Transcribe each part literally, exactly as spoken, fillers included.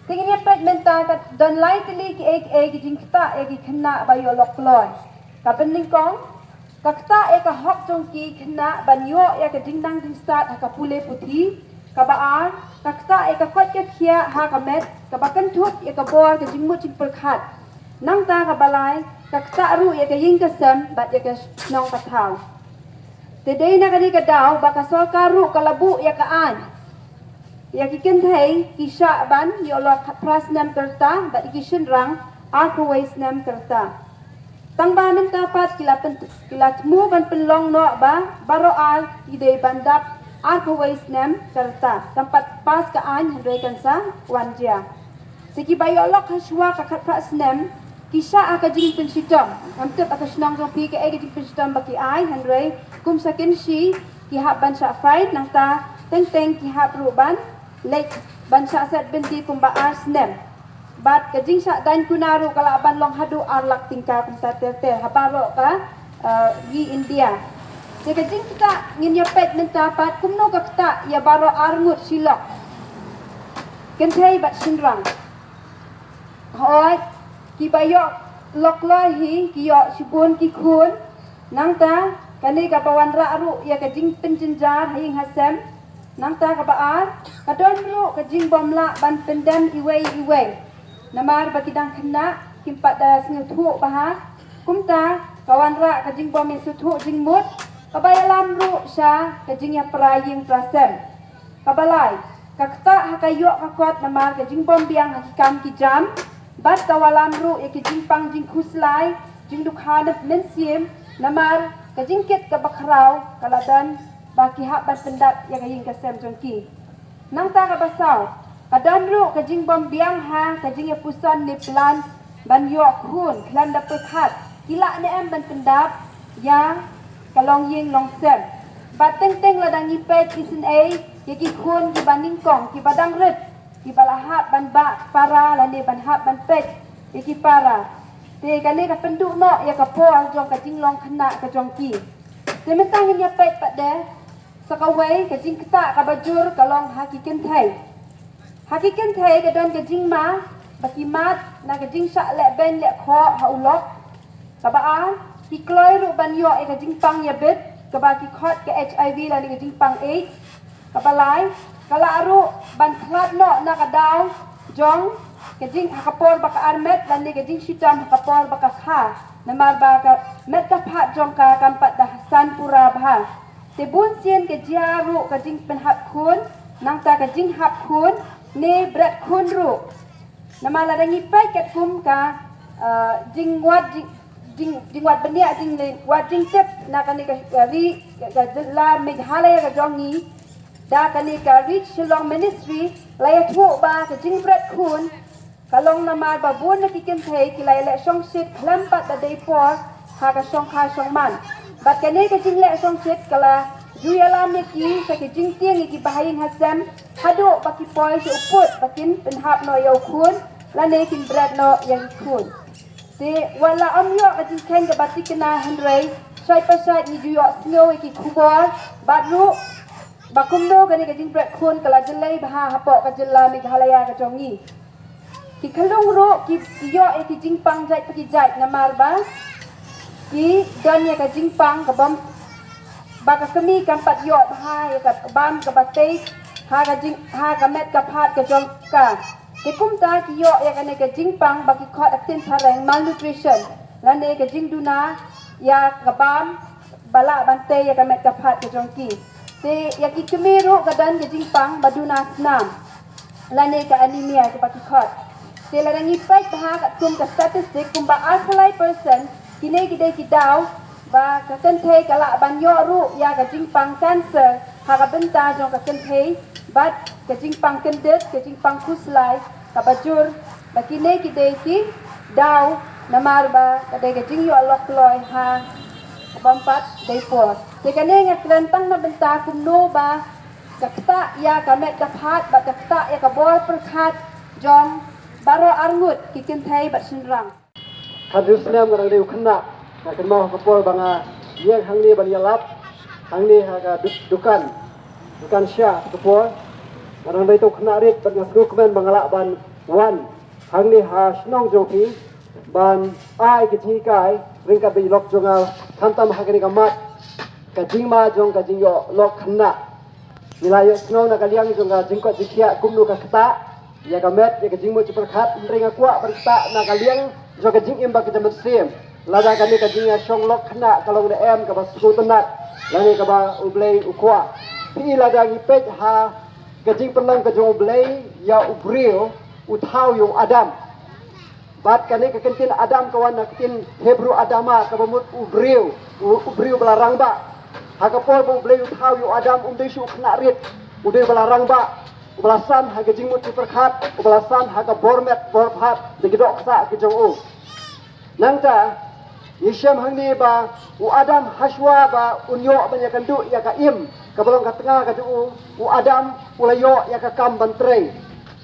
Te ngin ïa peit mynta ka don lai tylli kiei kiei ki jingktah ïa ki khynnah ba ïoh lok kloi. Kaba nyngkong, ka ktah ïa ka hok jong ki khynnah ban ïoh ïa ka jingnang jingstad ha ka pule puthi. Kaba ar, ka ktah ïa ka koit ka khiah ha ka met, kaba kynthup ïa ka bor ka jingmut jingpyrkhat. Nangta kaba lai, ka ktah ruh ïa ka ïing ka sem bad ïa ka shnong ka thaw. Te dei na kane ka daw ba ka sorkar ruh ka la buh ïa ka aiñ ïa ki kynthei ki shah ban ïoh lok khatphra snem ka rta bad ïa ki shynrang arphew wei snem ka rta. Tang ba mynta pat ki la pyn-, ki la thmu ban pynlong noh ba baroh ar ki dei ban dap arphew wei snem ka rta. Tang pat pass ka aiñ hynrei kan sa wan jia. Te kiba ïoh lok ha shuwa ka khatphra snem ki shah ha ka jingpynshitom. Ngam tip ha ka shnong jong phi kaei ka jingpynshitom ba ki ai, hynrei kum sha Kynshi ki hap ban shah fine, nangta teng teng ki hap ruh ban leit ban shah set byndi kumba ar snem. Bad ka jingshah daiñ kuna ruh ka lah ban long haduh ar lak tyngka kumta ter ter ha baroh ka, eh, ri India. Te ka jingktah ngin ïa peit mynta pat kumno ka ktah ïa baroh arngut shilok kynthei bad shynrang. Hooid, kiba ïoh lok kloi hi ki ïoh shibun ki khun. Nangta kane kaba wanrah ruh ïa ka jingpynjynjar ha ïing ha sem. Nangta kaba ar, ka don ruh ka jingbym lah ban pyndem iwei iwei. Namar ba ki dang khynnah kim pat da sngewthuh bha. Kumta ka wanrah ka jingbym ïasngewthuh jingmut, kaba ïalam ruh sha ka jingïapra ïing pra sem. Kaba lai, ka ktah ha ka ïoh ka kot namar ka jingbym biang ha ki kam ki jam, bad ka wallam ruh ïa ki jingpang jingkhuslai, jingdukha mynsiem, namar ka jingkit kaba khraw ka la don ba ki hap ban pyndap ïa ka ïing ka sem jong ki. Nangta kaba saw, ka don ruh ka jingbym biang ha ka jingïapuson ne plan ban ïoh khun khlem da pyrkhat ki lah ne em ban pyndap ïa ka longïing longsem. Bad teng teng lada ngi peit isynei ïa ki khun kiba nyngkong kiba dang rit, kiba la hap ban bah para lane ban hap ban peit ïa ki para, te kane ka pynduh noh ïa ka por jong ka jinglong khynnah ka jong ki. Te mynta ngin ïa peit pat de sa kawei ka jingktah kaba jur ka long ha ki kynthei. Ha ki kynthei ka don ka jingma ba ki mad na ka jingshah leh beiñ leh khoh ha u lok. Kaba ar, ki kloi ruh ban ïoh ïa ka jingpang ïabit kaba ki khot ka H I V lane ka jingpang AIDS. Kaba lai, ka lah ruh ban khlad noh na ka daw jong ka jing ha ka por ba ka armet lane ka jingshitom ha ka por ba ka kha, namar ba ka met ka phad jong ka kam pat da san pura bha. Te bun sien ka jia ruh ka jingpynhap khun, nangta ka jinghap khun ne bret khun ruh. Namar lada ngi peit katkum ka, ah, jingwad jing, jing, jingwad bniah jingwad jingtip na kane ka, ka ri ka, ka jylla Meghalaya ka jong ngi, da kane ka Reach Shillong Ministry la ïathuh ba ka jingbret khun ka long namar ba bun na ki kynthei ki la ïaleh shongshit khlem pat da dei por ha ka shongkha shongman. Bad kane ka jingleh shongshit ka la ju ïalam ïa ki sha ki jingtieng ïa ki bahaïing hasem haduh ba ki poi sha u pud ba kin pynhap noh ïa u khun lane kin bret noh ïa u khun. Te wat la ym ïoh ka jingkheiñ kaba tikna hynrei shait pa shait ngi ju ïohsngew ïa ki khubor bad ruh ba kumno kane ka jingbret khun ka la jyllei bha hapoh ka jylla Meghalaya ka jong ngi. Ki khyllung ruh ki, ki ïoh ïa ki jingpang jait pa ki jait namar ba ki don ïa ka jingpang ka bym, ba ka kmie kam pat ïoh bha ïa ka bam kaba tei ha ka jing, ha ka met ka phad ka jong ka. Te kumta ki ïoh ïa kane ka jingpang ba ki khot ha ktien phareng malnutrition lane ka jingduna ïa ka bam ba lah ban tei ïa ka met ka phad ka jong ki. Te ïa ki kmie ruh ka don ka jingpang ba duna snam lane ka anemia kaba ki khot. Te lada ngi peit bha katkum ka statistic kumba arphew lai percent kine ki dei ki daw ba ka kynthei ka lah ban ïoh ruh ïa ka jingpang cancer ha ka bynta jong ka kynthei bad ka jingpang kyndit, ka jingpang khuslai kaba jur, ba kine ki dei ki daw namar ba ka dei ka jingïoh lok kloi ha ka bym pat dei por. Te kane nga kren tang na bynta kumno ba ka ktah ïa ka met ka phad bad ka ktah ïa ka bor pyrkhat jong baroh arngut ki kynthei bad shynrang. Hynriew snem nga dang dei u khynnah, nga kynmaw ha ka por ba nga ïeng hangne ban ïalap hangne ha ka du-, dukan, dukan sha ha ka por. Nga dang dei u khynnah rit bad nga sngewkmen ba nga lah ban Wan hangne ha shnong jong phi ban ai ka jinghikai ryngkat bad i lok jong nga, khamtam ha kane ka mat ka jingma jong ka jingïoh lok khynnah. Ngi la ïohsngew na ka liang jong ka jingkoit jingkhiah kumno ka ktah ïa ka met ïa ka jingmut jingpyrkhat, hynrei nga kwah ban ktah na ka liang jong ka jingim ba ka jingmut siem. Lada kane ka jingïashong lok khynnah ka long ne em kaba sngewtynnat lane kaba U Blei u kwah. Phi lada ngi peit ha ka jingpynlong ka jong U Blei ïa u briew, u thaw ïa u Adam. Bad kane ka kyntien Adam ka wan na ka ktien Hebru Adama kaba mut u briew, u, u briew ba la rangbah. Ha ka por ba U Blei u thaw ïa u Adam, um dei shuh u khynnah rit, u dei ba la rangbah, u ba la san ha ka jingmut jingpyrkhat, u ba la san ha ka bor met bor phad da ki dohksa ki jong u. Nangta ngi shem hangne ba u Adam hashwa ba un ïoh ban ïakynduh ïa ka im kaba long ka tnga ka jong u, u Adam u la ïoh ïa ka kam ban trei.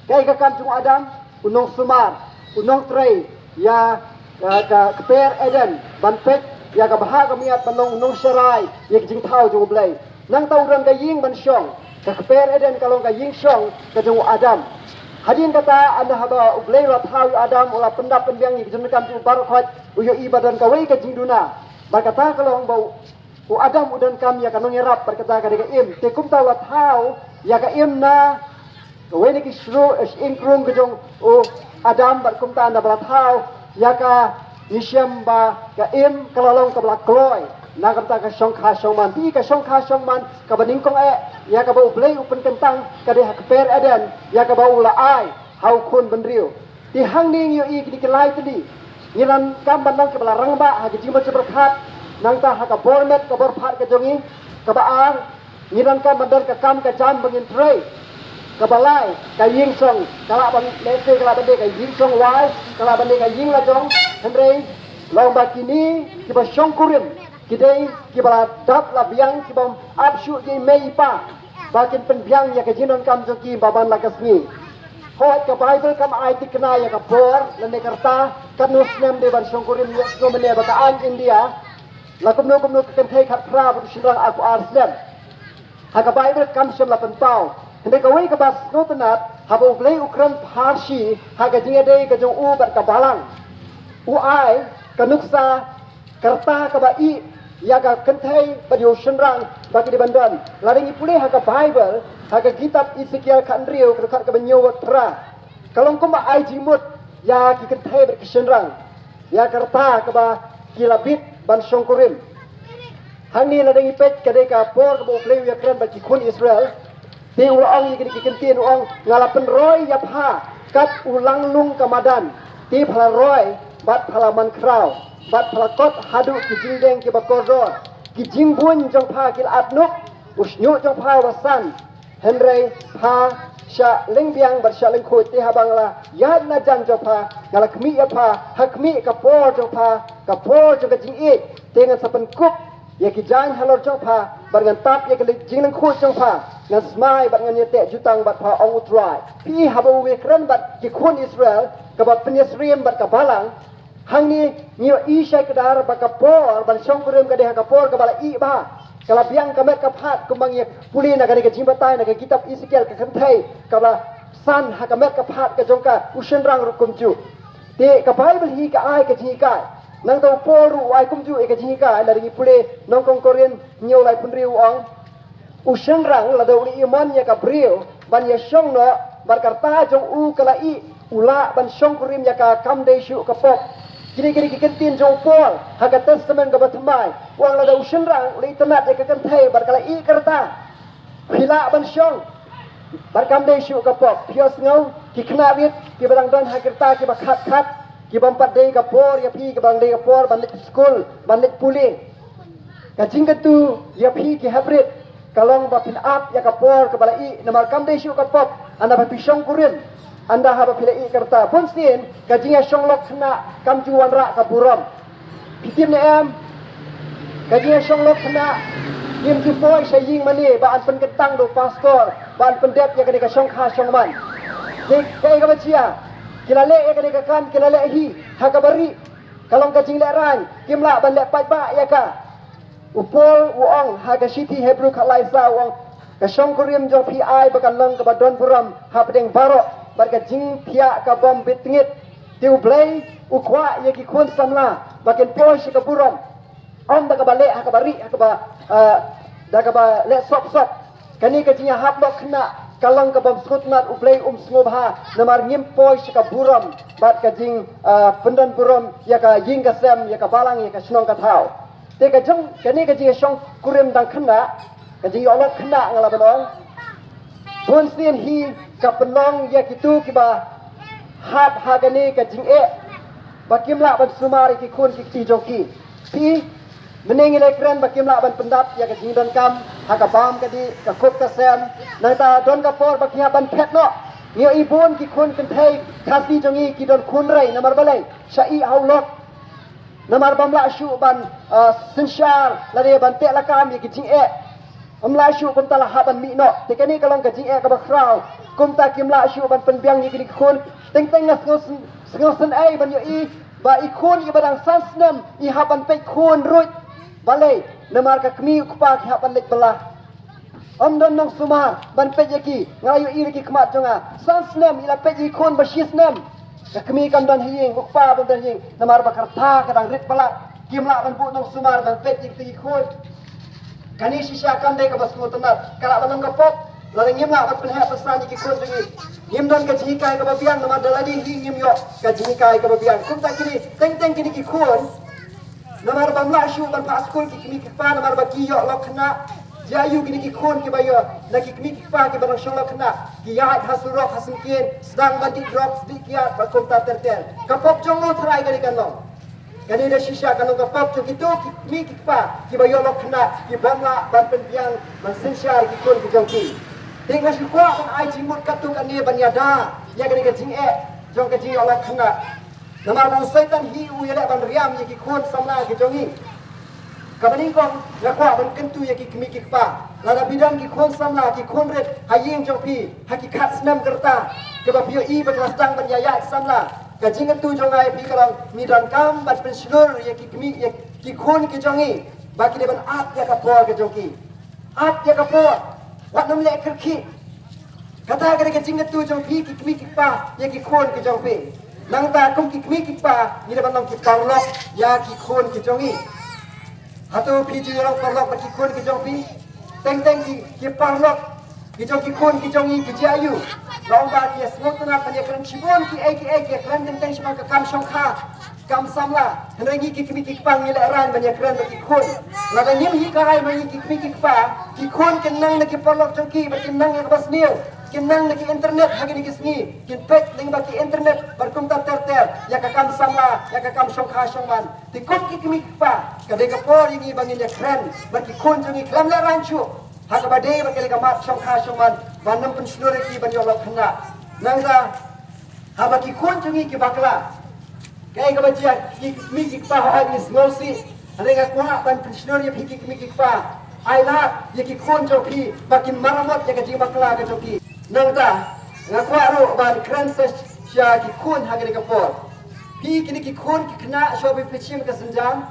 Kaei ka kam jong u Adam? U nongsumar, u nongtrei ïa ka, ka kper Eden ban peit ïa ka bha ka miat ban long u nongsharai ïa ka jingthaw jong U Blei. Nangta u don ka ïing ban shong. Ka kper Eden ka long ka ïing shong ka jong u Adam. Hadien kata, ynda haba U Blei u la thaw ïa u Adam, u la pyndap pynbiang ïa ka jingdonkam jong u baroh khoit, u ïohi ba don kawei ka jingduna. Bad kata ka long ba u, u Adam u donkam ïa ka nongïarap, bad kata ka dei ka im. Te kumta u la thaw ïa ka im na kawei na ki shyieng krung ka jong u Adam, bad kumta ynda ba la thaw ïa ka, ngi shem ba ka im ka la long kaba la kloi na ka bynta ka shongkha shongman. Te ka shongkha shongman kaba nyngkong eh ïa kaba U Blei u pynkyntang ka dei ha kper Eden, ïa kaba u la ai ha u khun bynriew. Te hangne ngi ïohi kine ki lai tylli. Ngi donkam ban long kiba la rangbah ha ka jingmut jingpyrkhat, nangta ha ka bor met ka bor phad ka jong ngi. Kaba ar, ngi donkam ban don ka kam ka jam ba ngin trei. Kaba lai, ka ïing shong ka lah ban, lehse ka lah ban dei ka ïing shong wai, ka lah ban dei ka ïing la jong. Hynrei long ba kine kiba shongkurim ki dei kiba la dap la biang, kibym ap shuh ïa i mei i pa ba kin pynbiang ïa ka jingdonkam jong ki ba man la ka sngi. Hooid, ka Baibl kam ai thikna ïa ka por lane ka rta katno snem dei ban shongkurim. Ïohsngew mynne ba ka aiñ India, la kumno kumno ka kynthei khatphra bad u shynrang arphew ar snem. Ha ka Baibl kam shym la pynpaw. Hynrei kawei kaba sngewtynnat, haba U Blei u kren pharshi ha ka jingïadei ka jong u bad ka balang, u ai ka nuksa ka rta kaba ïeh ïa ka kynthei bad ïa u shynrang ba ki dei ban don. Lada ngi pule ha ka Baibl, ha ka kitab Esekiel khathynriew, ka dkhot kaba hynñiew bad phra, ka long kumba ai jingmut ïa ki kynthei bad ki shynrang, ïa ka rta kaba ki la bit ban shongkurim. Hangne lada ngi peit, ka dei ka por kaba U Blei u ïakren bad ki khun Israel. Te u la ong ïa kine ki kyntien, u ong, nga la pynroi ïa pha kat u langlung ka madan. Te pha la roi bad pha la man khraw bad pha la kot haduh ki jingdeng kiba kordor. Ki jingbuiñ jong pha ki la at nuk, u shñiuh jong pha u la san. Hynrei pha shah lyngbiang bad shah lyngkhuid. Te haba nga la ïaid na jan jong pha, nga la khmih ïa pha ha khmih ka por jong pha, ka por jong ka jingïeit. Te ngan sa pynkup ïa ki jaiñ halor jong pha bad ngan tap ïa ka jinglynkhot jong pha. Ngan smai bad ngan ïateh jutang bad pha, ong U Trai. Phi, haba u ïakren bad ki khun Israel, kaba pynïasyriem bad ka balang, hangne ngi ïohi shai kdar ba ka por ban shongkurim ka dei ha ka por kaba la ïeh bha. Ka la biang ka met ka phad, kumba ngi pule na kane ka jingbatai na ka kitab Esekiel, ka kynthei kaba san ha ka met ka phad ka jong ka, u shynrang ruh kumjuh. Te ka Baibl hi ka ai ka jinghikai. Nangta u Paul ruh u ai kumjuh ïa ka jinghikai, lada ngi pule Nyngkong Korinth hynñiew, laiphew hynriew, u ong, u shynrang lada u la ïoh mon ïa ka briew ban ïashong noh bad ka rta jong u ka la ïeh, u lah ban shongkurim ïa ka kam dei shuh ka pop. Kine, kine ki kyntien jong u Paul ha ka Testament kaba thymmai. U ong lada u shynrang u la itynnad ïa ka kynthei bad ka la ïeh ka rta, phi lah ban shong bad kam dei shuh ka pop. Phi ïohsngew, ki khynnah rit kiba dang don ha ki rta kiba khat khat, kibym pat dei ka por ïa phi, kiba dang dei ka por ban leit skul, ban leit pule. Ka jingkyntu ïa phi ki heprit ka long ba phin ap ïa ka por kaba la ïeh, namar kam dei shuh ka pop ynda ba phi shongkurim, ynda haba phi la ïeh ka rta. Bunsien ka jingïashong lok khynnah kam ju wanrah ka burom. Phi tip ne em, ka jingïashong lok khynnah ngim ju poi sha ïing mane ba yn pynkyntang da u pastor, ba yn pyndep ïa kane ka shongkha shongman. Te kaei kaba jia? Ki la leh ïa kane ka kam, ki la leh hi ha kaba rieh. Ka long ka jinglehrain, kim lah ban leh paidbah ïa ka. U Paul u ong ha ka shithi Hebru khatlai saw, u ong, ka shongkurim jong phi ai ba kan long kaba don burom hapdeng baroh. bad ka jingphiah ka bym bit tngit. Te U Blei u kwah ïa ki khun samla ba kin poi sha ka burom, ym da kaba leh ha kaba rieh, ha kaba, ah, da kaba leh sop sop. Kane ka jingïahap lok khynnah ka long ka bym sngewtynnat, U Blei um sngewbha namar ngim poi sha ka burom bad ka jing, ah, pyndon burom ïa ka ïing ka sem, ïa ka balang, ïa ka shnong ka thaw. Te ka jong kane ka jingïashong kurim dang khynnah, ka jingïoh lok khynnah nga la ban ong, bun sien hi ka pynlong ïa kito kiba hap ha kane ka jingeh ba kim lah ban sumar ïa ki khun ki kti jong ki. Phi, mynne ngi la kren ba kim lah ban pyndap ïa ka jingdonkam ha ka bam ka dih, ka kup ka sem. Nangta don ka por ba ki hap ban phet noh. Ngi ïohi bun ki khun kynthei Khasi jong ngi ki don khun rei namar balei? Sha ïeh ha u lok. Namar bym lah shuh ban, ah, synshar lane ban teh lakam ïa ki jingeh. Ym lah shuh, kumta la hap ban mih noh. Te kane ka long ka jingeh kaba khraw. Kumta kim lah shuh ban pynbiang ïa kine ki khun. Teng teng nga sngew syn-, sngew sngewsynei ban ïohi ba i khun iba dang san snem i hap ban peit khun ruh. Balei? Namar ka kmie u kpa ki hap ban leit bylla. Ym don nongsumar ban peit ïa ki. Nga la ïohi da ki khmat jong nga. San snem i la peit ïa i khun ba shi snem. Ka kmie kam don ha ïing, u kpa bym don ha ïing. Namar ba ka rta ka dang rit palat. Kim lah ban buh nongsumar ban peit ïa ki khun. Kane shisha kam dei kaba sngewtynnat. Ka lah ban long ka pop. Lada ngim lah ban pynheh pynsan ïa ki khun jong ngi, ngim don ka jinghikai kaba biang namar da lade hi ngim ïoh ka jinghikai kaba biang. Kumta kine, teng teng kine ki khun, namar bym lah shuh ban phah skul ki kmie ki kpa namar ba ki ïoh lok khynnah. Jia ïa kine ki khun kiba ïoh na ki kmie ki kpa kiba dang shong lok khynnah, ki ïaid ha surok ha syngkien, sdang ban dih drugs, dih kiad bad kumta ter ter. Ka pop jong u trai kane kan long. Kane da shisha ka long ka pop jong kito ki kmie ki kpa kiba ïoh lok khynnah, ki bym lah ban pynbiang ban synshar ki khun ki jong ki. Te nga shu kwah ban ai jingmut katto katne ban ïada ïa kane ka jingeh jong ka jingïoh lok khynnah. Namar ba u Soitan hi u ïaleh ban riam ïa ki khun samla ki jong ngi. Kaba nyngkong nga kwah ban kyntu ïa ki kmie ki kpa. Lada phi don ki khun samla, ki khun rit ha ïing jong phi ha ki khat snem ka rta, kaba phi ïohi ba ki la sdang ban ïaid samla, ka jingkyntu jong nga ïa phi ka long, ngi donkam ban pynshlur ïa ki kmie, ïa ki khun ki jong ngi ba ki dei ban ap ïa ka por ka jong ki. Ap ïa ka por. Wat nym leh kyrkieh. Kata ka dei ka jingkyntu jong phi ki kmie ki kpa ïa ki khun ki jong phi. Nangta kum ki kmie ki kpa ngi dei ban long ki paralok ïa ki khun ki jong ngi. Hato phi ju ïa long paralok bad ki khun ki jong phi? Teng teng ki, ki paralok ki jong ki khun ki jong ngi ki jia aïu? Long ba ki ïa sngewtynnat ban ïa kren shibun kiei kiei, ki ïa kren teng teng shaphang ka kam shongkha, kam samla. Hynrei ngi ki kmie ki kpa ngi lehraiñ ban ïa kren bad ki khun. Lada ngim hikai ma ngi ki kmie ki kpa, ki khun kin nang na ki paralok jong ki bad kin nang ïa kaba sniew, kin nang na ki internet ha kine ki sngi, kin peit lyngba ki internet bad kumta ter ter ïa ka kam samla, ïa ka kam shongkha shongman. Te kum ki kmie ki kpa, ka dei ka por ïa ngi ba ngin ïa kren bad ki khun jong ngi khlem lehraiñ shuh ha kaba dei bad ka dei ka mat shongkha shongman, ban nym pynshlur ïa ki ban ïoh lok khynnah. Nangta haba ki khun jong ngi ki bakla, kaei kaba jia, ki kmie ki kpa hooid ngi sngewsih. Hynrei nga kwah ban pynshlur ïa phi ki kmie ki kpa, ai lad ïa ki khun jong phi ba kin maramot ïa ka jingbakla ka jong ki. Nangta nga kwah ruh ban kren sa sha ki khun ha kane ka por. Phi kine ki khun ki khynnah, shuwa ba phi shim ka sienjam,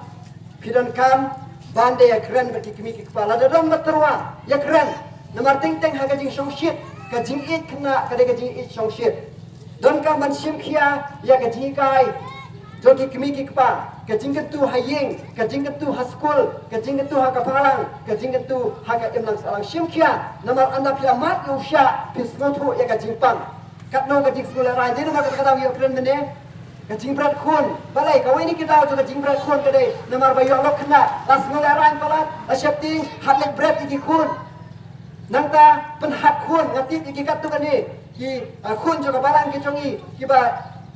phi donkam ban da ïa kren bad ki kmie ki kpa. Lada don ba tyrwa, ïa kren. Namar teng teng ha ka jingshongshit, ka jingïeit khynnah ka dei ka jingïeit shongshit. Donkam ban shim khia ïa ka jinghikai jong ki kmie ki kpa, ka jingkyntu ha ïing, ka jingkyntu ha skul, ka jingkyntu ha ka balang, ka jingkyntu ha ka imlang sahlang. Shim khia, namar ynda phi la mad ïa u shiah phin sngewthuh ïa ka jingpang. Katno ka jingsngewlehraiñ, dei namar kata ka daw ngi ïoh kren mynne. Ka jingbret khun. Balei kawei na ki daw jong ka jingbret khun ka dei namar ba ïoh lok khynnah, la sngewlehraiñ palat, la sheptieng, hap leit bret ïa ki khun. Nangta pynhap khun, nga tip ïa ki katto katne ki, ah, khun jong ka balang ki jong ngi kiba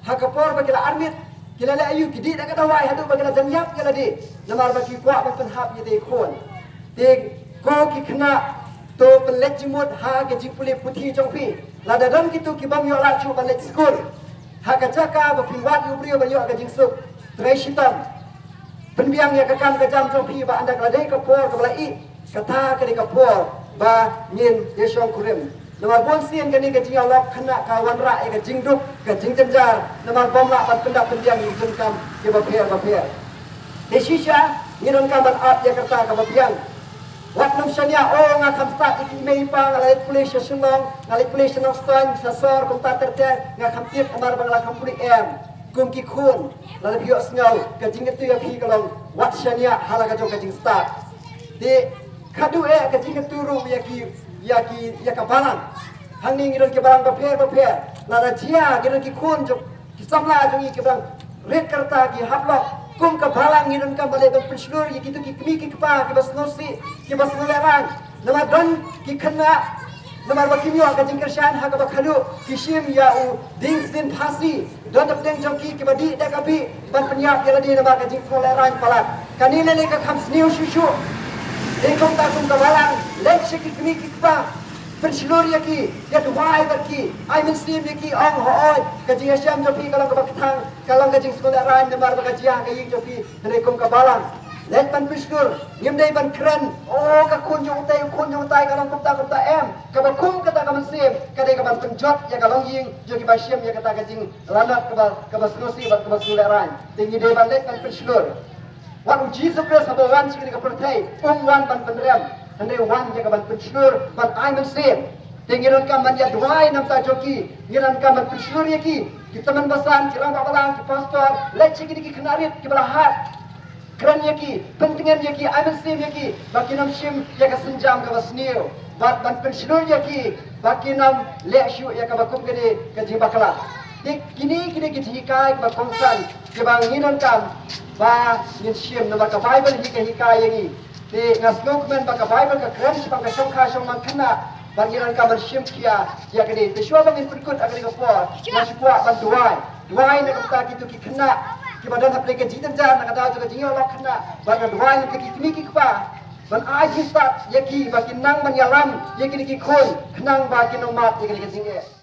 ha ka por ba ki la armit, ki la leh aïu, ki dih da ka dawai haduh ba ki la jan ïap ïa lade namar ba ki kwah ban pynhap ïa ki khun. Te ko ki khynnah, to pynleit jingmut ha ka jingpule puthi jong phi. Lada don kito ki bym ïoh lad shuh ban leit skul, ha ka jaka ba phin wad ïa u briew ban ïoh ka jingsuk, trei shitom. Pynbiang ïa ka kam ka jam jong phi ba ynda ka la dei ka por kaba la ih, kata ka dei ka por ba ngin ïa shongkurim. Namar bun sien kane ka jingïalok khynnah ka wanrah ïa ka jingduk, ka jingjynjar, namar bym lah ban pyndap pynbiang ïa ki jingkam kiba pher ba pher. Te shisha ngi donkam ban ap ïa kata kaba biang. Wat nym shaniah, oh, nga kham stad ïa ki mei pa, nga la leit pule sha Shillong, nga leit pule sha Nongstoiñ, sha sor, kumta ter ter, nga kham tip, namar ba nga la kham pule, em. Kum ki khun, lada phi ïohsngew, ka jingkyntu ïa phi ka long, wat shaniah ha la ka jong ka jingstad. Te, khadduh eh ka jingkyntu ruh ïa ki, ïa ki, ïa ka balang. Hangne ngi don ki balang bapher bapher. Lada jia ngi don ki khun jong, ki samla jong ngi kiba dang rit ka rta, ki hap lok. Kum ka balang ngi donkam ban leit ban pynshlur ïa kito ki kmie ki kpa kiba sngewsih, kiba sngewlehraiñ. Namar don ki khynnah, namar ba kim ïoh ka jingkyrshan ha kaba khatduh, ki shim ïa u dieng sdien phasi. Don hapdeng jong ki kiba dih da ka bih ban pynïap ïa lade namar ka jingsngewlehraiñ palat. Kane lei lei ka kham sniew shuh shuh. Dei kumta kum ka balang, leit sha ki kmie ki kpa, pynshlur ïa ki, ïa duwai bad ki, ai mynsiem ïa ki, ong hooid, ka jingïashem jong phi ka long kaba kthang, ka long ka jingsngewlehraiñ namar ba ka jia ha ka ïing jong phi. Hynrei kum ka balang, leit ban pynshlur, ngim dei ban kren, oh, ka khun jong utai, u khun jong utai, ka long kumta kumta, em. Kaba kum kata ka mynsiem ka dei ka ban pynjot ïa ka longïing jong kiba shim ïa kata ka jinglanot kaba, kaba sngewsih bad kaba sngewlehraiñ. Te ngi dei ban leit ban pynshlur. Wat u Jisu Khrist haba u wan sha kane ka pyrthei, um wan ban pynrem, hynrei u wan ïa ka ban pynshlur, ban ai mynsiem. Te ngi donkam ban ïa duwai na ka bynta jong ki, ngi donkam ban pynshlur ïa ki, ki tymmen basan, ki rangbah balang, ki pastor, leit sha kine ki khynnah rit kiba la hat. Kren ïa ki, pyntngen ïa ki, ai mynsiem ïa ki, ba kin ym shim ïa ka sienjam kaba sniew, bad ban pynshlur ïa ki, ba kin ym leh shuh ïa kaba kum kane ka jingbakla. Te kine, kine ki jinghikai kiba kongsan kiba ngi donkam ba ngin shim, namar ka Baibl hi ka hikai ïa ngi. Te nga sngewkmen ba ka Baibl ka kren shaphang ka shongkha shongman khynnah, ba ngi donkam ban shim khia ïa kane. Te shuwa ba ngin pynkut ha kane ka por, nga shu kwah ban duwai. Duwai na ka bynta kito ki khynnah kiba don hapdeng ka jingjynjar na ka daw jong ka jingïoh lok khynnah, bad nga duwai na ka bynta ki kmie ki kpa ban ai jingstad ïa ki, ba kin nang ban ïalam ïa kine ki khun, khnang ba kin ym mad ïa kane ka jingeh.